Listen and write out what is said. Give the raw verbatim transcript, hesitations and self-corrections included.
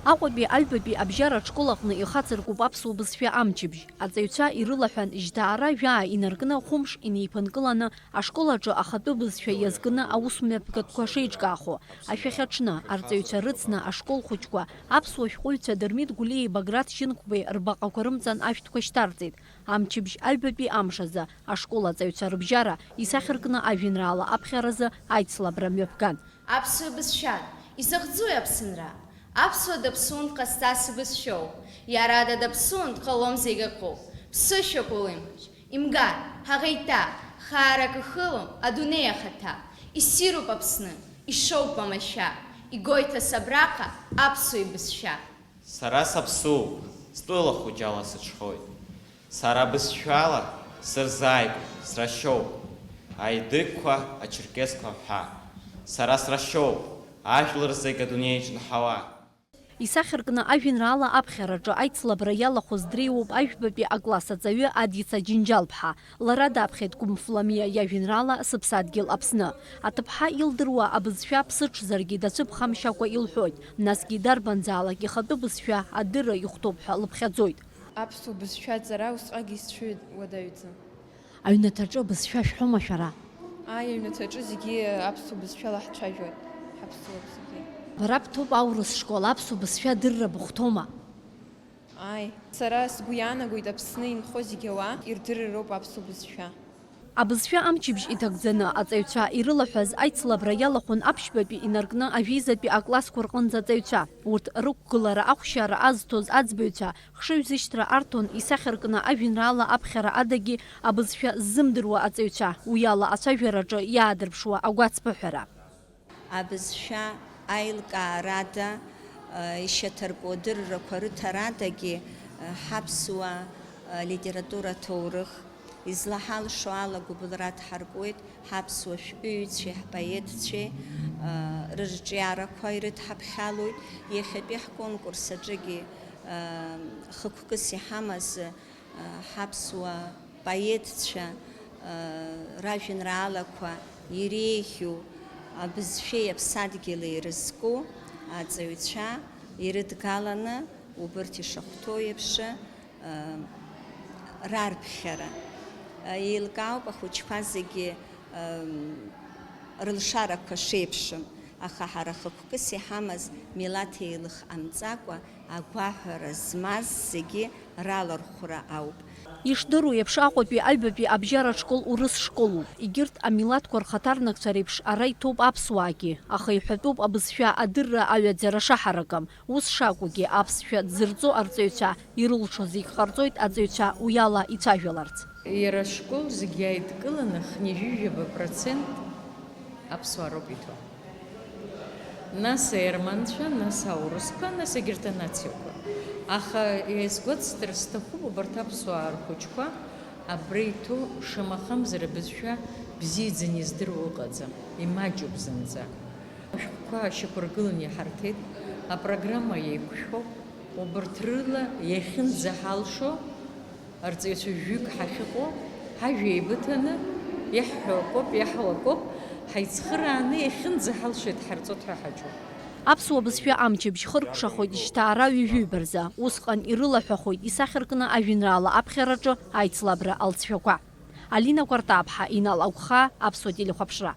Аҟәатәи аҩбатәи абжьаратә школ аҟны ихацыркуп аԥсуа бызшәа амчыбжь. Аҵаҩцәа ирылаҳәан, жьҭаара жәаа инаркны, хәымш инеиԥынкыланы, ашкол аҿы ахатәы бызшәа иазкны аус мҩаԥгатәқәа шеиҿкаахо, ашәахьаҽны, арҵаҩцәа рыцны ашкол хәыҷқәа аԥсуа шәҟәыҩҩцәа Дырмит Гәлиеи Баграт Шьынқәбеи рбаҟақәа рымҵан ашәҭқәа шьҭарҵеит. Амчыбжь аҩбатәи амш азы ашкол аҵаҩцәа рыбжьара исахьаркны ажәеинраала аԥхьаразы аицлабра мҩаԥган. Аԥсуа бызшәа, изахьӡуи Аԥсынра? Аԥсуа даԥсуан дҟазҵаз ибызшәоуп. Иара дадаԥсуан дҟалом зегь акоуп. Ԥсышәак улымҳаҿ, имгар, ҳаӷеиҭа, хаарак ихылом адунеи ахаҭа. Иссируп Аԥсны, ишоуп амашәа, игоит ас абраҟа аԥсуа ибызшәа. Сара саԥсуоуп, стәыла хәыҷала сыҽхоит. Сара бызшәала сырзааигәоуп, срашьоуп, аедыгқәа, ачерқьесқәа ҳәа. Сара срашьоуп, ажәлар зегь адунеиаҿ нҳауа. Исахьаркны ажәеинраала аԥхьараҿы аицлабра иалахәыз дреиуоуп ажәбатәи акласс аҵаҩы Адица Џьынџьал-ԥҳа. Лара даԥхьеит Кәымф Ламиа иажәеинраала Сыԥсадгьыл Аԥсны. Аҭыԥҳа илдыруа абызшәа ԥсыҽзаргьы дацәыԥхамшьакәа илҳәоит, насгьы дарбанзаалак ихатәы бызшәа адырра ихәҭоуп ҳәа лыԥхьаӡоит. Аԥсуа бызшәа аҵара усҟак исцәыҩит уадаҩӡа. Аҩнаҭаҿы абызшәа шәҳәома шәара? Ааи, аҩнаҭаҿы зегьы аԥсуа бызшәала ҳцәажәоит, ҳаԥсуа зегьы. Бара бҭоуп аурыс школ аԥсуа бызшәа адырра быхәҭоума? Ааи, сара сгәы иаанагоит, Аԥсны инхо зегьы ауаа ирдырыр роуп аԥсуа бызшәа. Абызшәа амчыбжь иҭагӡаны аҵаҩцәа ирылаҳәаз аицлабра иалахәын аԥшьбатәи инаркны ажәеизатәи аклассқәа рҟынӡа аҵаҩцәа. Урҭ рықәгылара ахәшьара азҭоз аӡбаҩцәа хшыҩзышьҭра арҭон исахьаркны ажәеинраала аԥхьара адагьы абызшәа ззымдыруа аҵаҩцәа, уи ала ацәажәараҿы иаадырԥшуа агәацԥыҳәара. Абызшәа аилкаарада, э, ишьаҭарку адыррақәа рыҭарадагьы, э, ҳаԥсуа, э, литература аҭоурых излаҳалшо ала гәыбылра дҳаркуеит, ҳаԥсуа шәҟәыҩҩцәеи ҳпоетцәеи, э, рырҿиарақәа ирыдҳаԥхьалоит. Иахьатәи ҳконкурс аҿыгьы, э, хықәкыс иҳамаз, э, ҳаԥсуа поетцәа, э, ражәеинраалақәа иреиӷьу абызшәеи аԥсадгьыли ирызку аҵаҩцәа ирыдгаланы, убырҭ ишахәҭоу еиԥш, э, рарԥхьара. Э, еилкаауп ахәыҷқәа зегьы, э, рылшарақәа шеиԥшым, аха ҳара хықәкыс иҳамаз милаҭ еилых ҟамҵакәа, агәаҳәара змаз зегьы ралархәра ауп. Ишдыру еиԥш, Аҟәатәи аҩбатәи абжьаратә школ урыс школуп. Егьырҭ амилаҭқәа рхаҭарнакцәа реиԥш ара иҭоуп аԥсуаагьы, аха иҳәатәуп абызшәа адырра аҩаӡара шаҳаракым. Ус шакәугьы, аԥсшәа дзырҵо арҵаҩцәа ирылшо зегь ҟарҵоит аҵаҩцәа уиала ицәажәаларц. Иара ашкол зегь иааидкыланы хынҩажәижәаба процент аԥсуаа роуп иҭоу. Нас аерманцәа, нас аурысқәа, нас егьырҭ анациақәа. Аха иазгәасҭар сҭахуп, убарҭ аԥсуаа рхәыҷқәа абра иҭоу шамахамзар абызшәа бзиаӡаны издыруа ыҟаӡам, имаҷуп зынӡа. Ашәҟәқәа шьақәыргыланы иҳарҭеит, апрограмма еиқәшәоуп, убарҭ рыла иахьынӡаҳалшо, арҵаҩцәа жәҩык ҳахьыҟоу, ҳажәа еибыҭаны, иаҳҳәо акоуп, иаҳуа акоуп, ҳаицхырааны иахьынӡаҳалшо идҳарҵоит ҳәа ҳаҿуп. Аԥсуа бызшәа амчыбжь хыркәшахоит жьҭаара ҩажәаҩба рзы. Усҟан ирылаҳәахоит исахьаркны ажәеинраала аԥхьараҿы аицлабра алҵшәақәа. Алина Кәартаԥҳа, Инал Агәхаа, Аԥсуа телехәаԥшра.